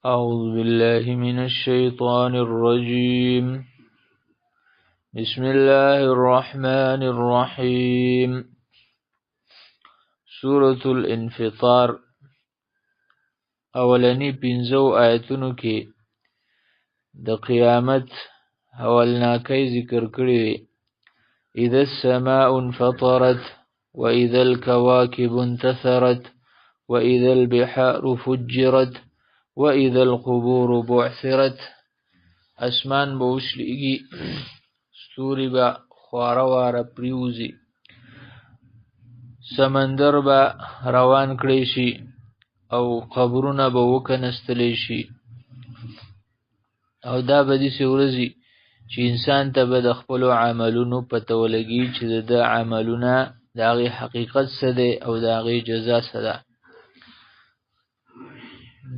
أعوذ بالله من الشيطان الرجيم. بسم الله الرحمن الرحيم. سورة الانفطار اولنی پنځو آیتونو کې د قیامت هولناکۍ ذکر کړی وي. اذا السماء انفطرت واذا الكواكب انتثرت واذا البحار فجرت واذا القبور بعثرت. اسمان به وشلېږي، ستوري به خواره واره پریوځي، سمندر به روان کړی شي او قبرونه به وکنستلی شي. او دا به داسې ورځي چې انسان ته به د خپلو عملونو پته ولګي چې د ده عملونه د هغې حقیقت څه دی او د هغې جزا څه ده.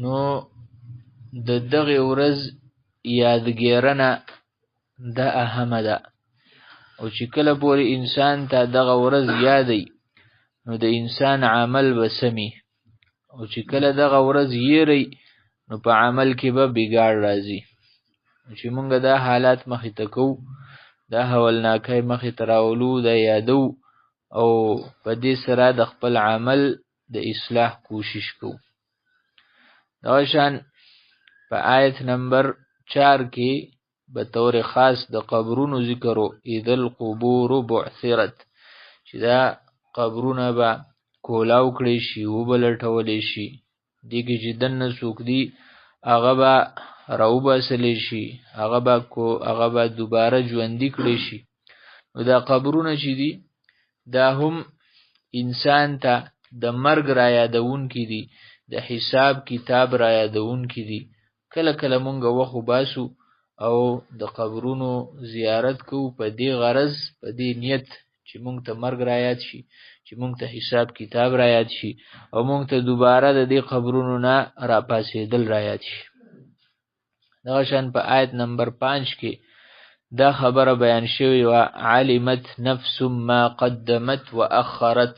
نو د دغې ورځ یادګېرنه دا اهمه ده، او چې کله پورې انسان ته دغه ورځ یادوي نو د انسان عمل به سمي، او چې کله دغه ورځ یېري نو په عمل کې به بګاړ راځي. چې مونږ دا حالات مخې ته کوو، دا هولناکۍ مخې ته راولو، دا یادو او په دې سره د خپل عمل د اصلاح کوشش کوو. دغه شان په آیت نمبر 4 کې به طور خاص د قبرونو ذکر و، اذا القبور بعثرت، چې دا قبرونه به کولاو کړی شي، وبه لټولی شي، دې کې چې دننه څوک دي هغه به راوباسلی شي، هغه به دوباره ژوندي کړی شي. نو دا قبرونه چې دي دا هم انسان ته د مرګ را یادوونکي دي، د حساب کتاب را یادوونکي دي. کله کله مونږ وخت وباسو او د قبرونو زیارت کوو په دې غرض، په دې نیت چې مونږ ته مرګ را یاد شي، چې مونږ ته حساب کتاب را یاد شي، او مونږ ته دوباره د دې قبرونو نه راپاڅېدل را یاد شي. دغه شان په آیت نمبر 5 کې دا خبره بیان شوې وه، علمت نفس ما قدمت واخرت،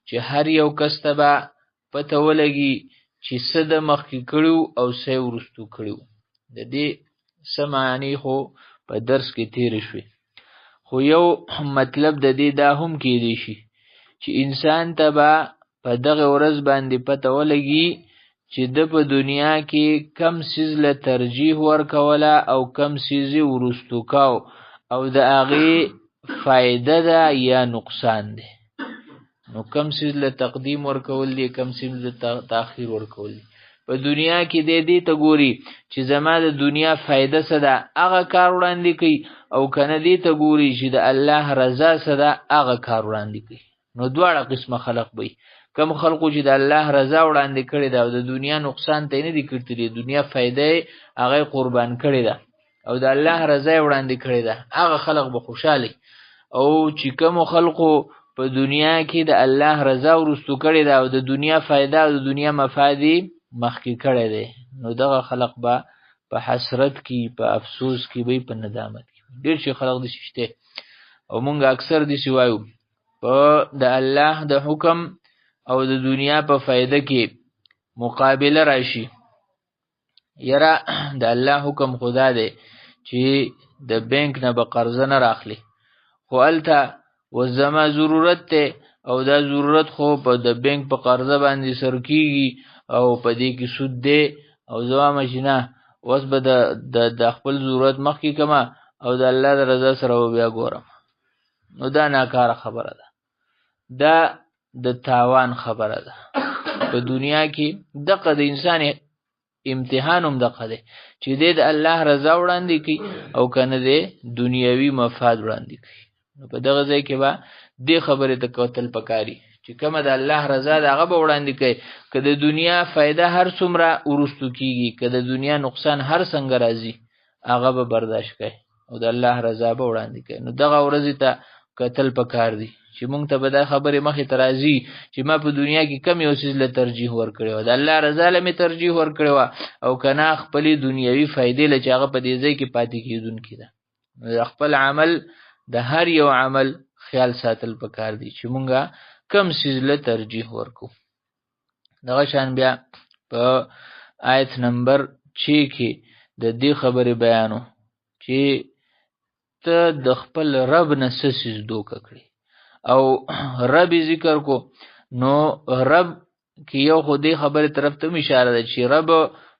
چې هر یو کس ته به پته ولګي چې څه د مخکې کړي او څه یې وروستو کړي. د دې څه معنی خو په درس کې تېرې شوې، خو یو مطلب د دې دا هم کېدی شي چې انسان ته به په دغه ورځ باندې پته ولګي چې د په دنیا کې کم څیز له ترجیح ورکوله او کم څیز یې وروستو کاو، او د هغې فایده ده یا نقصان دی. نو کم څیز له تقدیم ورکول دی، کم څیز له تاخیر ورکول دی. په دنیا کې دی دې ته ګوري چې زما د دنیا فایده څه ده، هغه کار وړاندې کوي، او که نه دې ته ګوري چې د الله رضا څه ده، هغه کار وړاندې کوي. نو دواړه قسمه خلق به وي. کم خلقو چې د الله رضا وړاندې کړې ده او د دنیا نقصان ته یې نه دي کتلي، دنیا فایده یې هغه یې قربان کړې ده او د الله رضا یې وړاندې کړې ده، هغه خلق به خوشحاله. او چې کومو خلقو په دنیا کې د الله رضا وروستو کړې ده او د دنیا فایده او د دنیا مفاد یې مخکې کړی دی، نو دغه خلق به په حسرت کې، په افسوس کې به، په ندامت کې. ډېر چې خلق داسې شته، او مونږ اکثر داسې وایو په د الله د حکم او د دنیا په فایده کې مقابله راشي. یاره د الله حکم خدا دی چې د بانک نه به قرضه نه راخلي، خو هلته اوس زما ضرورت دی او دا ضرورت خو په د بانک په قرضه باندې سر کیږي او په دې کې سود دی، او زما مه نه اوس به د خپل ضرورت مخکې کمه او د الله د رضا سره به بیا ګورم. نو دا ناکاره خبره ده، دا د تاوان خبره ده. په دنیا کې دقه د انسان امتحان هم دقه دی چې دی د الله رضا وړاندې کوي او که نه دی دنیوي مفاد وړاندې کوي. نو په دغه ځای کې به دې خبرې ته کتل پکاري چې کومه د الله رضا ده هغه به وړاندې کوي، که د دنیا فایده هر څومره وروستو کیږي، که د دنیا نقصان هر څنګه راځي، هغه به برداشت کوي او د الله رضا به وړاندې کوي. نو دغه ورځې ته کتل پکار دي چې مونږ ته به دا خبرې مخې ته راځي چې ما په دنیا کې کم یو څیز له ترجیح ورکړې وه، د الله رضا له مې ترجیح ورکړې وه، او که نه خپلې دنیوي فایدې له چې هغه په دې ځای کې پاتې کېدونکې ده. نو د خپل عمل، د هر یو عمل خیال ساتل پکار دي چې مونږه کم څیز له ترجیح ورکو. دغه شان بیا په آیت نمبر 6 کې د دې خبرې بیانو چې ته د خپل رب نه څه څیز دوکه کړې، او رب ذکر کو. نو رب کې یو خو دې خبرې طرف ته اشاره ده چې رب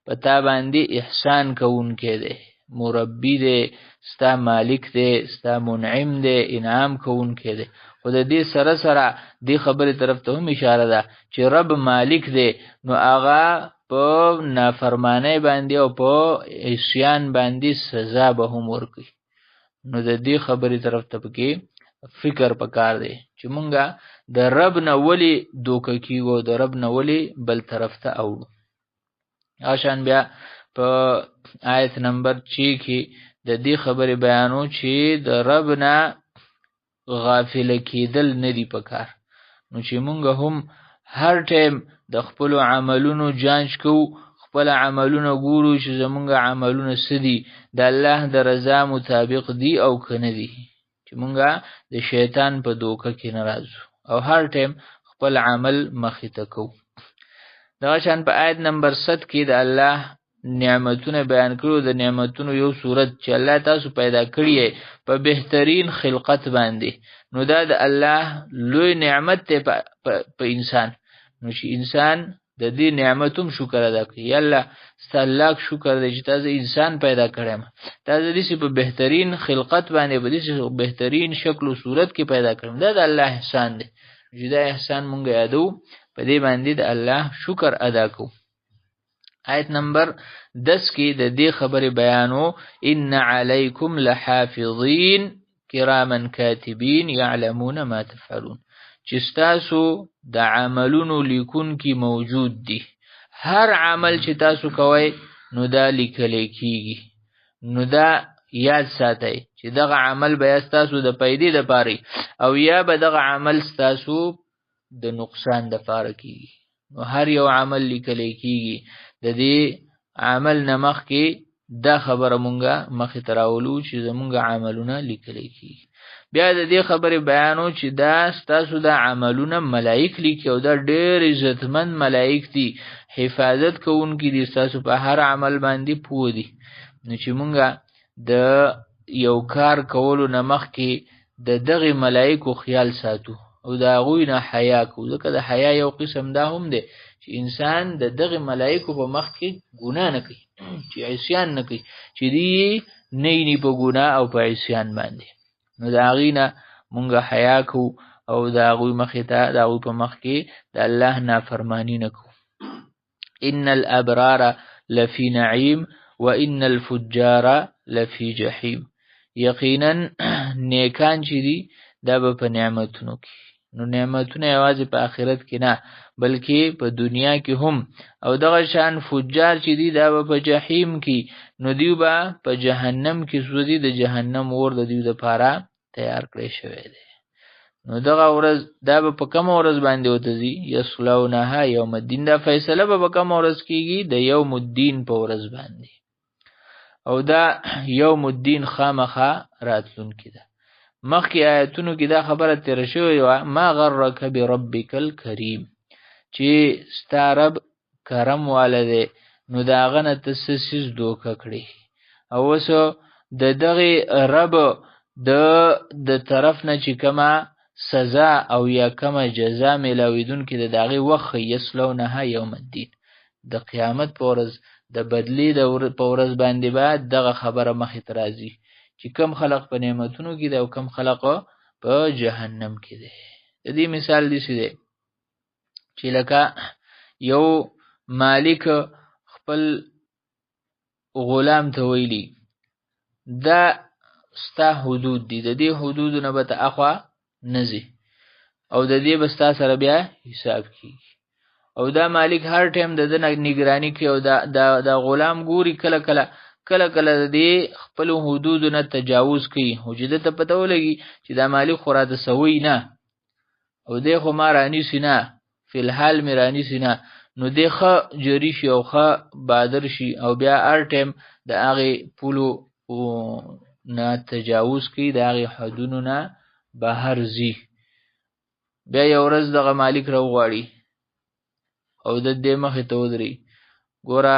په تا باندې احسان کوونکی دی، مربي دی، ستا مالک دی، ستا منعم دی، انعام کوونکی دی. خو د دې سره سره دې خبرې طرف ته هم اشاره ده چې رب مالک دی، نو هغه په نافرمانۍ باندې او په عصیان باندې سزا به هم ورکوي. نو د دې خبرې طرف ته پکې فکر پکار دی چې مونږه د رب نه ولې دوکه کیږو، د رب نه ولې بل طرف ته اوړو. اشان بیا په آیت نمبر 6 کې د دې خبرې بیانو چې د رب نه غافل کېدل نه دی پکار. نو چې مونږ هم هر ټایم د خپلو عملونو جانچ کوو، خپل عملونه ګورو چې زمونږ عملونه څه دي، د الله د رضا مطابق دي او که نه دي، چې مونږ د شیطان په دوکه کې نه راځو او هر ټایم خپل عمل مخې ته کوو. دغه شان په آیت نمبر 7 کې د الله نعمتونه بیان کړو. د نعمتونو یو صورت چې الله تاسو پیدا کړی په بهترین خلقت باندې، نو دا د الله لوی نعمت دی په انسان. نو چې انسان د دې نعمت هم شکر ادا کړي، یا الله ستا لاک شکر دی چې تا زه انسان پیدا کړی یم، تا زه داسې په بهترین خلقت باندې په داسې بهترین شکل و صورت کې پیدا کړم، دا د الله احسان دی. چې دا احسان مونږ یادو، په دې باندې د الله شکر ادا کوو. آیت نمبر 10 کې د دې خبرې بیانو، ان علیکم لحافظین کراما کاتبین یعلمون ما تفعلون، چې ستاسو د عملونو لیکونکي موجود دي. هر عمل چې تاسو کوئ نو دا لیکل کیږي. نو دا یاد ساتئ چې دغه عمل به یا ستاسو د پیدې دپاره او یا به دغه عمل ستاسو د نقصان دپاره کیږي. نو هر یو عمل لیکل کیږي. د دې عمل نه مخکې دا خبره مونږه مخې ته راولو چې زمونږ عملونه لیکل کیږي. بیا د دې خبرې بیانو چې دا ستاسو دا عملونه ملائک لیکي او دا ډېر عزتمند ملائک دي، حفاظت کوونکي دي، ستاسو په هر عمل باندې پوه دي. نو چې مونږه د یو کار کولو نه مخکې د دغې ملائکو خیال ساتو او د هغوی نه حیا کوو، ځکه د حیا یو قسم دا هم دی چې انسان د دغې ملائکو په مخ کې ګناه نه کوي، چې عصیان نه کوي، چې دی نه ویني په ګناه او په عصیان باندې. نو د هغې نه مونږ حیا کوو او د هغوی مخې ته د هغوی په مخ کې د الله نافرماني نه کوو. ان الابرار لفی نعیم وان الفجار لفی جحیم. یقینا نیکان چې دي دا به په نعمتونو کې. نو نعمتونه یوازې په آخرت کې نه، بلکې په دنیا کې هم. او دغه شان فجار چې دي دا به په جحیم کې، نو دیو به په جهنم کې سوځي، د جهنم اور د دیو دپاره تیار کړی شوی دی. نو دغه ورځ دا به په کومه ورځ باندې ورته ځي؟ یصلونها یوم الدین. دا فیصله به په کومه ورځ کیږي؟ د یوم الدین په ورځ باندې. او دا یوم الدین خامخا راتلونکې ده. مخکې آیتونو کې دا خبره تېره شوې وه، ما غرک بربک الکریم، چې ستا رب کرم واله دی، نو د هغه نه ته څه څیز دوکه کړې. او اوس د دغې رب د طرف نه چې کومه سزا او یا کومه جزا میلاوېدونکې ده، د هغې وخت ښیي، یصلونها یوم الدین. د قیامت په ورځ، د بدلې په ورځ باندې به دغه خبره مخې ته راځي چې کم خلق په نعمتونو کې دی او کم خلق په جهنم کې دی. د دې مثال داسې دی چې لکه یو مالک خپل غلام ته ویلي دا ستا حدود دي، د دې حدودو نه به ته اخوا نه ځې او د دې به ستا سره بیا حساب کیږي. او دا مالک هر ټایم د ده نگراني کوي او دا غلام ګوري کله کله کله کله د دې خپلو حدودو نه تجاوز کوي، خو چې ده ته پته ولګي چې دا مالک خو راته سوی نه او دی خو ما رانیسي نه، فی الحال مې رانیسي نه، نو دی ښه جري شي او ښه بادر شي او بیا هر ټایم د هغې پولو نه تجاوز کوي، د هغې حدونو نه بهر ځي. بیا یو ورځ دغه مالک راوغواړي او د دې مخې ته ودري، ګوره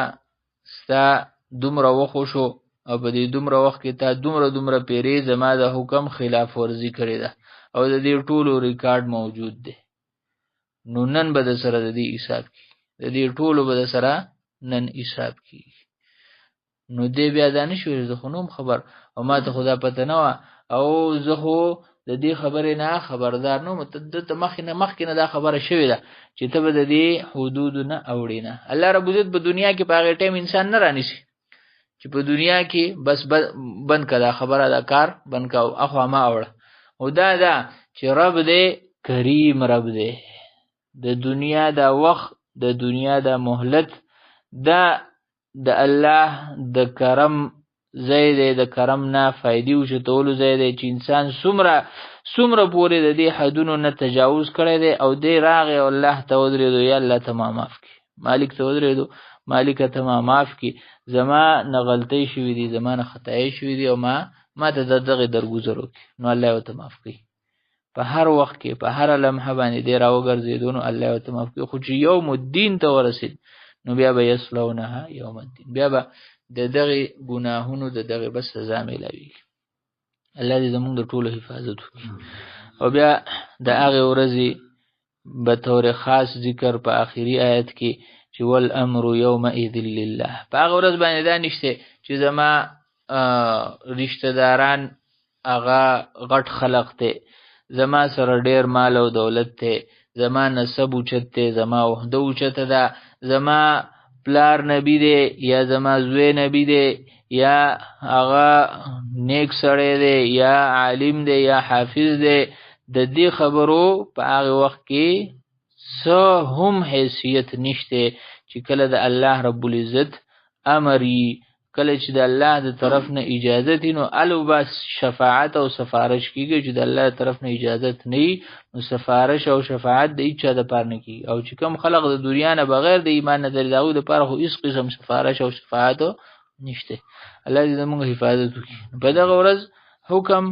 ستا دومره وخت وشو او په دې دومره وخت کې تا دومره دومره پیرې زما د حکم خلاف ورزي کړې ده او د دې ټولو ریکارډ موجود دی، نو نن به د سره د دې حساب کی، د دې ټولو به د سره نن حساب کی. نو دې بیا دا نشي ویلی زه خو نوم خبر او ما ته خو دا پته نه وه او زه خو د دې خبرې نه خبردار نه وم، ده ته مخکې نه دا خبره شوې ده چې ته به د دې حدودو نه اوړې نه. الله رب عزت په دنیا کې په هغې ټایم انسان نه رانیسي چې په دنیا کې بس بند که دا خبره، دا کار بند که او اخوا ما اوړه. او دا ده چې رب دی کریم رب دی، د دنیا دا وخت، د دنیا دا مهلت، دا د الله د کرم ځای دی، د کرم نه فایدې اوچتولو ځای دی چې انسان څومره پورې د دې حدونو نه تجاوز کړی دی او دی راغی او الله ته ودرېدو، یا الله ته ما معاف کړي، مالک ته ودرېدو، مالک ته ما معاف کړي، زما نه غلطۍ شوې دي، زما نه خطایۍ شوې دي او ما ته د دغې درګذر وکړي، نو الله یې ورته معاف کړي. په هر وخت کې په هره لمحه باندې دی راوګرځېدو نو الله یې ورته معاف کړي. خو چې یوم الدین ته ورسېد نو بیا به یصلونها یوم الدین، بیا به د دغې ګناهونو د دغې بس سزا میلاویږي. الله دې زموږ د ټولو حفاظت وکړي. او بیا د هغې ورځې به طور خاص ذکر په آخري آیت کې چې والامر یومئذ لله، په هغه ورځ باندې دا نشته چې زما رشته داران هغه غټ خلق دی، زما سره ډیر مال او دولت دی، زما نسب اوچت دی، زما عهده اوچته ده، زما پلار نبی دی یا زما زوی نبی دی یا هغه نیک سړی دی یا عالم دی یا حافظ دی، د دې خبرو په هغه وخت کې څه هم حیثیت نشته چې کله د الله رب العزت امر یي، کله چې د الله د طرف نه اجازت وي نو الو بس شفاعت او سفارش کیږي، چې د الله د طرف نه اجازت نه وي نو سفارش او شفاعت د هیچا دپاره نه کیږي. او چې کوم خلق د دنیا نه بغیر د ایمان نه لري د هغوی دپاره خو هیڅ قسم سفارش او شفاعت نشته. الله دې زموږ حفاظت وکړي. په دغه ورځ حکم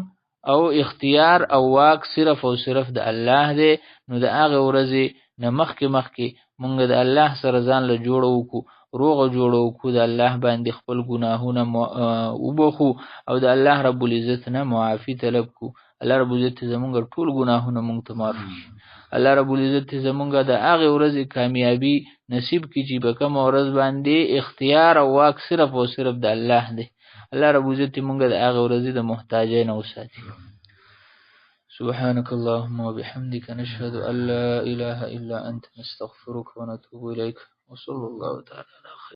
او اختیار او واک صرف او صرف د الله دی، نو د هغې ورځې نه مخکې مخکې مونږ د الله سره ځان له جوړه وکړو، روغه جوړه وکړو، د الله باندې خپل ګناهونه وبخو او د الله رب العزت نه معافي طلب کړو. الله رب العزت زمونږ ټول ګناهونه مونږ ته معاف کړي. الله رب العزت زمونږ د هغې ورځې کامیابي نصیب کړي چې په کومه ورځ باندې اختیار او واک صرف او صرف د الله دی. الله رب العزت مونږ د هغې ورځې د محتاجۍ نه وساتي. سبحانك اللهم وبحمدك نشهد أن لا إله إلا أنت نستغفرك ونتوب إليك وصلى الله تعالى على خير.